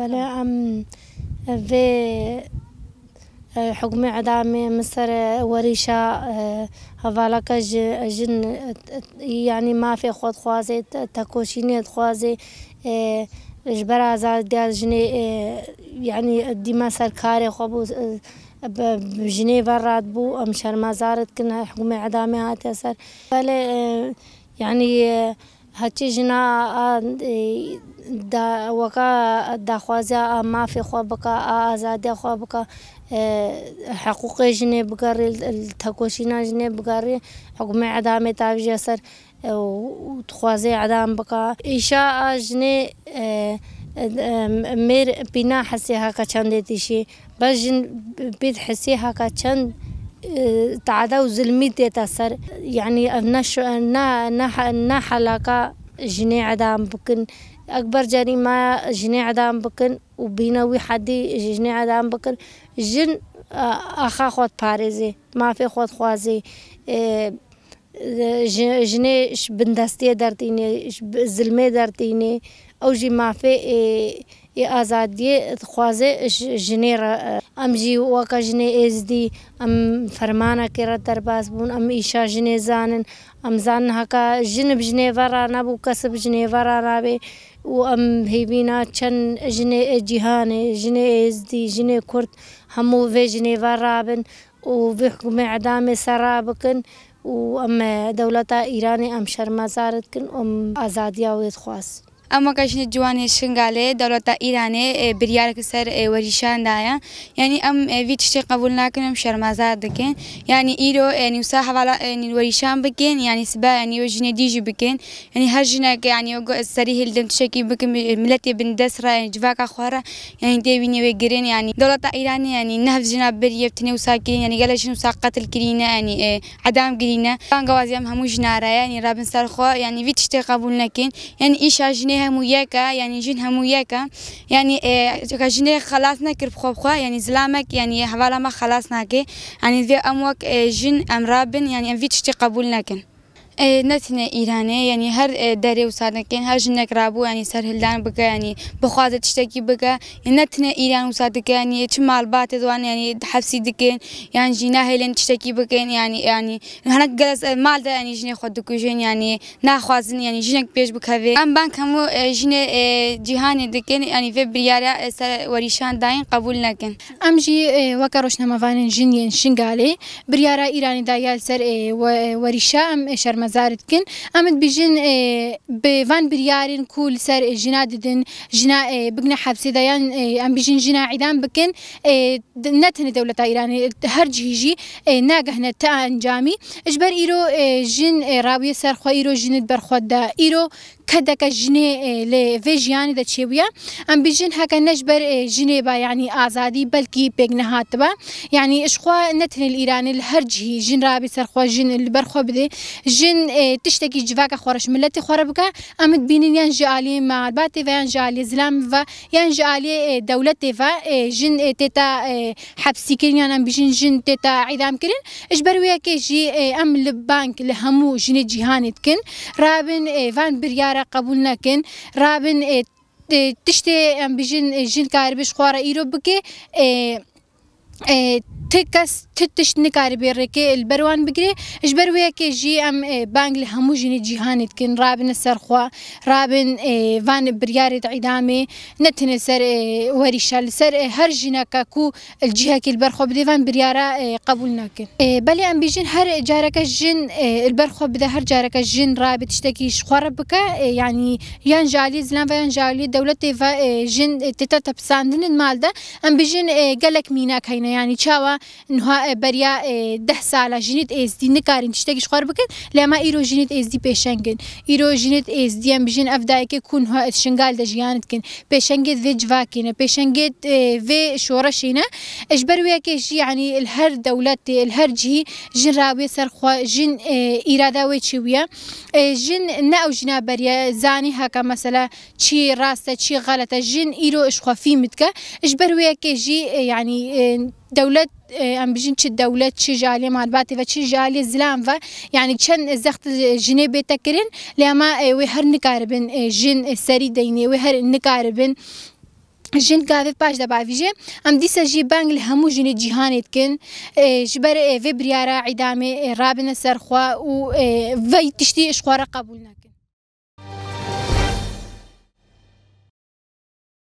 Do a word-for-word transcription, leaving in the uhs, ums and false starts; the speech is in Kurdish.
Belê em vê, e, hukmê edamê min ser, e, werîşa, e, hevaleke ji, jin, e, e, yanî mafê xwe dixwaze, te-, tekoşînê dixwaze, e, ji ber azadiya jinê, e, yanî dîme ser karê xwe bû, e, bi, bi jinê ve radibû, em şermezar dikin, hukmê edamê hatiye ser. Belê, e, yanî, e, Heçî jina a, e, da, weka daxwaziya a mafê xwe bike, a azadiya xwe bike, e, heqûqê jinê bigerî, li tekoşîna jinê bigerî, hukmê edamê tavîje ser, e, û, û dixwaze edam bike. Îşa a jinê, e, e, e, mêr pîna hesê heke çendê tîşî. Bes jin pê dihesê heke çend, e, teada û zilmî tête ser. Yanî ev ne şo-, ne, ne he-, ne helaka jinê edam bikin. Ekber cerîmaya jinê edam bikin û bîne wî hedî jinê edam bikin. Jin, e, axa xwe diparêzê, mafê xwe dixwazê. E, ji-, jinê ji bindestiyê dertînê, ji bi-, zilmê dertînê. Ew jî mafê ê, ê azadiyê dixwaze ji jinê re. Em jî weke jinê êzdî, em fermanekê re derbas bûn, em îşa jinê zanin. Em zanin heka jin bi jinê ve ranabû, kes bi jinê ve ranabê. Û em hêvîna çend jinê ê cîhanê, jinê êzdî, jinê kurd, hemû vê jinê ve rabin û vê hukmê edamê ser rabikin û em, e, dewleta Îranê em şermezar dikin û em azadiya wê dixwazin. Em weke jinê ciwanê Şingalê, dewleta Îranê, e, biryarek li ser, e, werîşan daye. Yanî em, e, vî tiştê qebûl nakin, em şermezar dikin. Yanî îro, e, yanî wisa hevala, e, yanî werîşan bikin, yanî sibe, yanî wê jinê dî jî bikin. Yanî her jinek, yanî wek serî hildin tiştekî bikin, miletê bindest re, yanî civaka xwe re, yanî tê bînê wê girin, yanî dewleta Îranê, yanî neh jina biriye, tenê wisa kirîn, yanî gelek jin wisa qetil kirîne, yanî, e, edam kirîne. Bangewazî em hemû jina re ye, yanî rabin ser xwe, yanî vî tiştê qebûl nekin. Yanî îşa jinê hemû yek e, yanî jin hemû yek e. Yanî, e, ka jinê xelas nekir bi xwe bi xwe, yanî zilamek, yanî hevala me xelas nake. Yanî vê em wek, e, jin em rabin, yanî em vî tiştê qebûl nekin. E, ne tenê Îranê, yanî her, e, derê wisa dikin, her jinek rabû, yanî serhildan bike, yanî bixwaze tiştekî bike. Yanî ne tenê Îran wisa dike, yanî çi malbatê di wan, yanî hepsî dikin, yan jî nahêlin tiştekî bikin, yanî, yanî hinek gelek, e, mal de, yanî jinê xwe dikujin, yanî naxwazin, yanî jinek pêş bikeve. Em bang hemû, e, jinê, e, cîhanê dikin, yanî vê biryara, e, ser werîşan dayîn qebûl nekin. Em jî, e, weke rojnamevanên jin yên Şingalê, biryara Îranê daye li ser, e, we-, werîşa em, e, şermezar dikin. Em dibêjin, e, bi van biryarên ku li ser, e, jina didin, jina, e, bigine hepsê de yan, e, em bêjin jina îdam bikin, e, d-, ne tenê dewleta Îranê, her cihî jî, e, nagehne ti encamî. Ji ber îro, e, jin, e, rawiye ser xwe, îro jin di ber xwe de. Îro kedeke jinê, e, li vê jiyanê de çêbûye. Em bêjin heke ne ji ber, e, jinê be, yanî azadî, belkî pêk nehatibe. Yanî ji xwe ne tenê li Îranê, li her cihî jin rabê ser xwe, jin li ber xwe bidê. Jin, e, tiştekî civaka xwe re ji miletê xwe re bike. Em dibînin yan ji aliyê malbatê ve, yan ji aliyê zilam ve, yan ji aliyê, e, dewletê ve, e, jin, e, tête, e, hepsîkirin, yan em bêjin jin tête îdamkirin. Ji ber wê yekê jî, e, em li bang li hemû jinê cîhanê dikin. Rabin, e, van biryara qebûl nekin. Rabin, e, t-, tiştê em bêjin, e, jin karibe ji xwe re îro bike, e, e, ti kes ti tişt nikaribe rêkê li ber wan bigire. Ji ber wê yekê jî em, e, bang li hemû jinê cîhanê dikin. Rabin ser xwe, rabin, e, van biryarê di îdamê, ne tenê ser, e, werîşa, li ser, e, her jineke ku li cihekê li ber xwe bidê, van biryara, e, qebûl nakin. E, belê em bêjin her careke jin, e, li ber xwe bide, her careke jin rabe tiştekî ji xwe re bike, e, yanî yan ji aliyê zilam ve yan ji aliyê dewletê ve, e, jin, e, tête tepisandin di mal de. Em bêjin, e, gelek mînak heyne, yanî çawa niha, e, beriya, e, deh sala jinêt êzdî nikarin tiştekî ji xwe re bikin, lê ema îro jinêt êzdî pêşeng in. Îro jinêt êzdî em bêjin ev dayikê ku niha di Şingal de jiyan dikin. Pêşengê di vê civakê ne, pêşengê, e, vê şoreşê ne. E, ji ber wê yekê jî, yanî li her dewletê, li her cihî jin rawiye ser xwe, jin, e, îrada wê çêbûye. E, jin ne ew jina beriye, zanî heke mesela çi rast e, çi xelet e, jin îro ji xwe fîm dike. Ji ber wê yekê jî, e, yanî, e, dewlet, e, em bijin çi dewlet, çi ji aliyê malbatê ve, çi ji aliyê zilam ve, yanî çend zext jinê bête kirin, lê ema, e, wê her nikaribin, e, jin, e, serî deynê, wê her nikaribin, Jin gavê paş de bavêje, em dîsa jî bang li hemû jinê cîhanê dikin, e, ji ber, e, vê biryara îdamê, e, rabine ser xwe û, e, vê tiştî ji xwe re qebûl nekin.